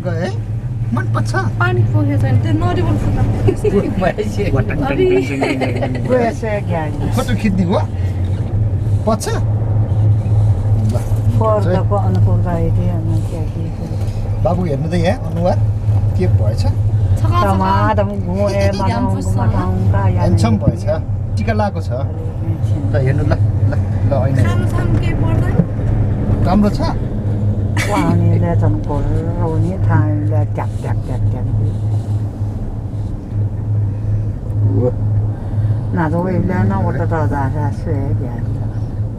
गए मन पर्छ पानी पोखेछ नि त्यो नरिवल फुट्न फोटो खिच्ने हो पर्छ बाबु हेर्नु त यहाँ अनुहार के भएछ ह्यान्डसम भएछ टिका लगाएको छ ल हेर्नु ल ल ल होइन राम्रो छ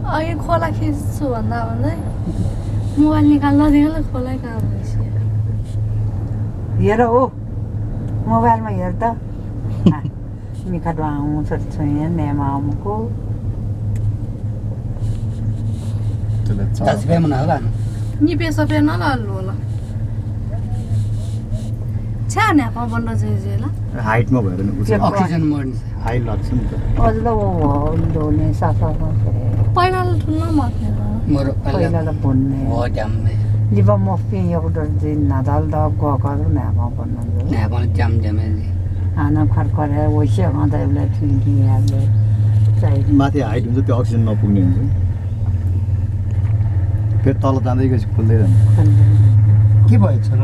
अघि खोला खिच्छु भन्दा भन्दै मोबाइल निकाल्दा देखा खोला कहाँ भएछ हेर हो मोबाइलमा हेर त मिखाट आउँछ छोया नेमा आमुको नि पेसा पे न लालो ल छाने apa बन्द चाहिँ ल हाइटमा भएर नि अक्सिजन मर्ने हाइ लाग्छ नि त अझ त लोने साफा पहिला ठुलो मर्ने मरो पहिला त भन्ने हो जाम्मे लिबा मफी एउटा दिन नादाल द गगर नामा भन्नु नामा जाम जामे आना खरखरे वैसे गाउँदा एउटा ठिकी याले चाहिँ माथि हाइट हुन्छ त्यो अक्सिजन नपुग्ने हुन्छ फेरि तल जाँदै गएपछि खुल्दै जान्छ के भएछ र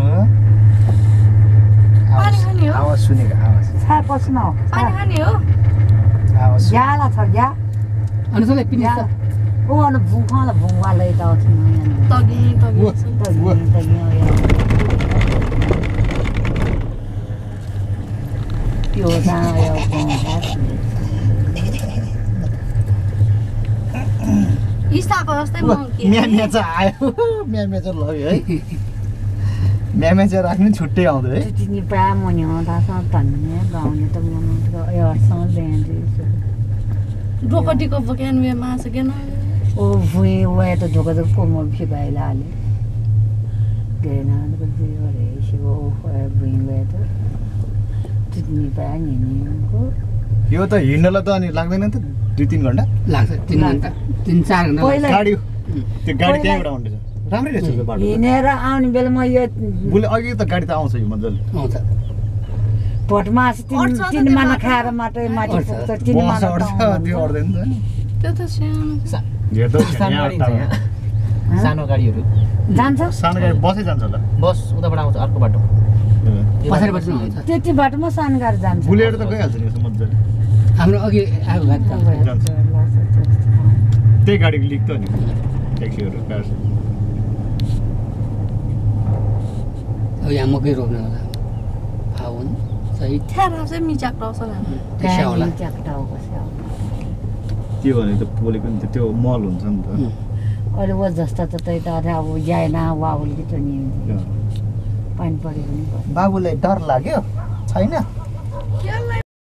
आवाज सुनेको आवाज छा पस्न पानी खाने हो आवाज ज्याला छ ज्या अनि सबै पिनी छ ओ अन भुखाले भुवाले त छ तगी त्यो जायो इसाको जस्तै मङ्की म्याम्या चाहिँ आयो म्याम्या चाहिँ लग्यो है म्याम्या चाहिँ राख्ने छुट्टै आउँदै है तिनी पा मनि आउँदा छ तन्ने गाउने त मनको एयरसँग ल्यान्डे ढोकटीको बकेन वे मास के न ओ भुइ वे त ढोका त कोमो फिबाइला आले गेना त दिवरे शिवो भुइ वे त तिनी पा निको यो त हिँड्नलाई त अनि लाग्दैन त 2-3 घण्टा लाग्छ 3 घण्टा 3-4 घण्टा गाडी त्यो गाडी त्यहीँबाट आउँदैछ राम्रै रहेछ त्यो बाटो हिँडेर आउने बेलामा यो बुले अघि त गाडी त आउँछ यो मजाले आउँछ भटमास 3 माना खाएर मात्रै माथि पुग्छ 3 माना त्यो अड्दैन नि त्यो त हेर्दा सानो गाडीहरू जान्छ सानो गाडी बसै जान्छ होला बस उताबाट आउँछ अर्को बाटो पछाडिबाट आउँछ त्यति बाटोमा सानो गाडी जान्छ बुलेट त गइहाल्छ नि यसो मजाले हाम्रो अघि आएको गाडी जान्छ त्यही गाडीको लिक त नि ट्याक्सीहरू कार अब यहाँ मकै रोप्ने होला फाउन सही थाहा चाहिँ मिचाक लाउँछ त्यसै होला त्यो भने त पोलेको नि त्यो मल हुन्छ नि त अहिले वो जस्ता त त्यही त अब जाएन वाउल कि त नि पानी परेको नि बाबुलाई डर लाग्यो छैन